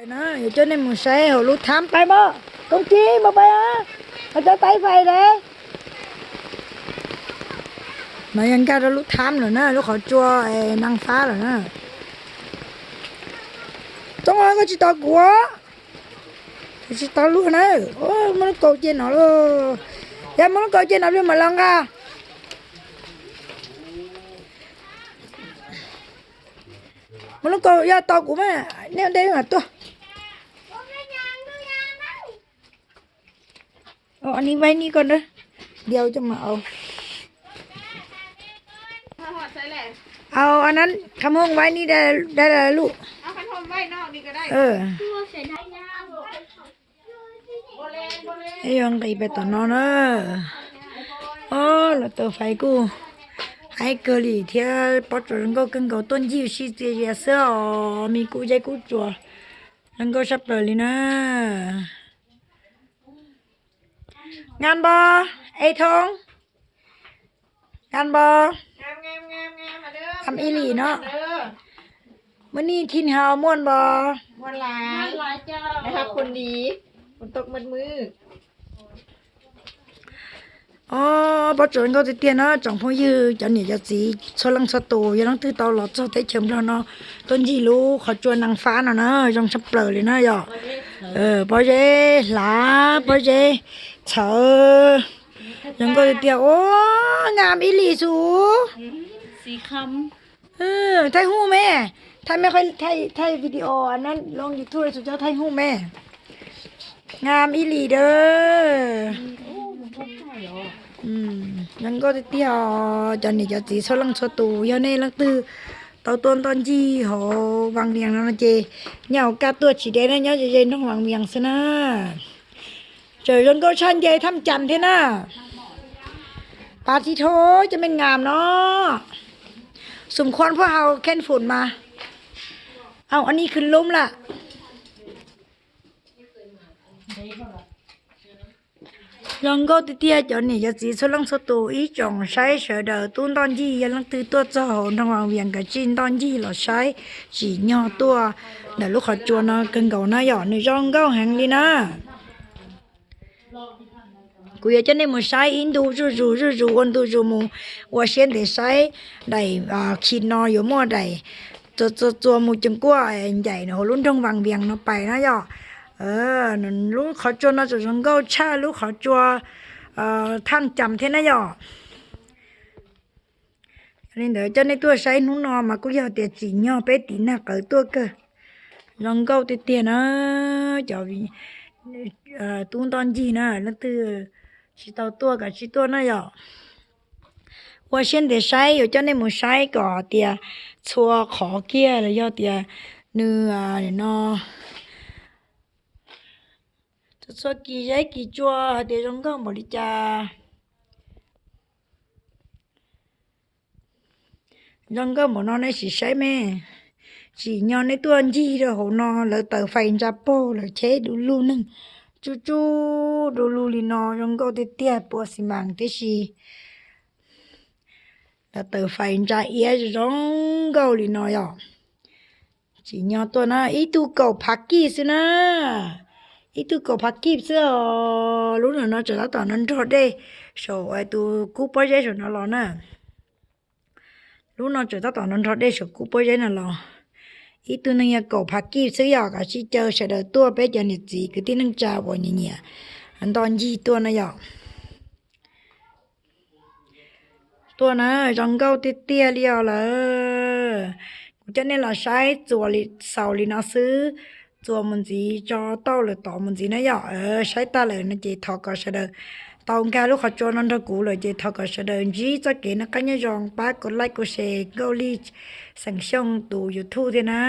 Na, yuav coj nej mus saib hauv lub thab pais mog. Koob Kib, mus pais, ho cov taib fais lawm. No yog nkag rau lub thab lawm na, lub qhov tsua nees fab lawm na. Txoov, koj tsis tos kuv, kuv tsis tau luag na. Muaj lub kaus cia no lauj. Yog muaj lub kaus cia no pliag mam los nqa. Muaj lub kaus yog tos kuv mas nej ua ntej mam tuaj. Ni vaib ni koj na, diau coj mas au. Au, anab kham hooj vaib ni dai lawm luj. Yuav nqis pem tom no na. Os, los tau fais kuj haib kawg li thiab, pob tsuas zoo nkauj kawg nkaus, tuaj ncig sib txias zias xwb os, me kub zeb kub tsuas zoo nkauj sab plaws li na. Ngas npog, es thoob, ngas npog, am ib lim no. Muaj nij thij hau muaj npog. Os, pob tsuas zoo nkauj tiag tiag na tsoom phooj ywg, cov niam cov txiv txhua leej txhua tus, yog leej twg tau los txog teb chaws Nplog no, tuaj ncig lub qhov tsua nees fab no na, zoo sab plaws li na yom. Pob zeb hlav, pob zeb txhawv, zoo nkauj tiag tiag. Os, ngas ib lim xus. Thaij huj me, thaij me, thaij video no loo YouTube xus cov thaij huj me. Ngas ib lim dawb. Zoo nkauj tiag tiag os cov niam cov txiv txhua leej txhua tus, yog nej leej twg tau tuaj ntoj ncig hauv Vaj Vias no ces nyob hauv kaj tuaj tsis deb na, nyob ze ze nroog Vaj Vias xwb na. Tseem zoo nkauj tshaj nce Thaj Cas thiab na. Pas tib thab cov me ngas no. Xum khuam phaj hau kheej fum mas. Au, anij khwv lub lawm. Zoo nkauj tiag tiag cov niam cov txiv txhua leej txhua tus, ib tsoom saib sawv daws tub ntoj ncig, yog leej twg tuaj txog hauv nroog Vaj Vias kav tsij ntoj ncig los saib, tsim nyog tuaj ntawm lub qhov tsua no kawg nkaus na yom, nws zoo nkauj heev li na. Kuv yuav coj nej mus saib ib ntu zuj zus zuj zus ua ntu zus mus, ua siab ntev saib daim khis no yuav muaj daim txua txua mus ceem kuaj ncaim hauv lub nroog Vaj Vias no pais na yom. Lub qhov tsua no tseem zoo nkauj tshaj lub qhov tsua Thaj Cas thiab na yom. Li ntawd coj nej tuaj saib hnub no mas kuj yog tias tsim nyog peb tiv nag qawv tuaj kawg. Zoo nkauj tiag tiag na. Cov tub ntoj ncig na, leej twg tsis tau tuaj kav tsij tuaj na yom. Ua siab ntev saib, yuav coj nej mus saib kom tias txhua qhov kiag los yog tias nws no txhua txhua kis zeb kis tsua hais tias zoo nkauj npaum li cas. Zoo nkauj npaum no nej sim saib me. Tsim nyog nej tuaj ncig rau hauv no, lawv taws fais ntsa paug, lawv cheb du lug neeg tsuj tsuj du lug li no, zoo nkauj tiag tiag, pua xi mas tib si. Lawv taws fais ntsa iab zoo nkauj li no yom. Tsim nyog tuaj na, ib tug kaum phav kij xwb na. Ib tug kaum phav kij xwb os. Lub no tseem tab tom nrog nrog dej saum tus kub pob zeb saum no los na. Lub no tseem tab tom nrog nrog dej saum kub pob zeb no los. Ib tug neeg yog kaum phav kij xwb yom, kav tsij caw sawv daws tuaj, peb cov niam txiv kwv tij neej tsa uas nyiam nyiam ntoj ncig tuaj na yom. Tuaj na, zoo nkauj tiag tiag li os lawm. Kuv coj nej los saib txuas xaus li no xwb, txuas mus ntxiv tso tauj lawm tod mus ntxiv na yom. Saib tag lawm no ces thov kom sawv daws tau nkag lub qhov tsua no nrog kuv lawm ces thov kom sawv daws ntsib txoj kev noj qab nyob zoo, pab kuv like kuv share Nkauj Lig xeem Xyooj tus YouTube thiab na.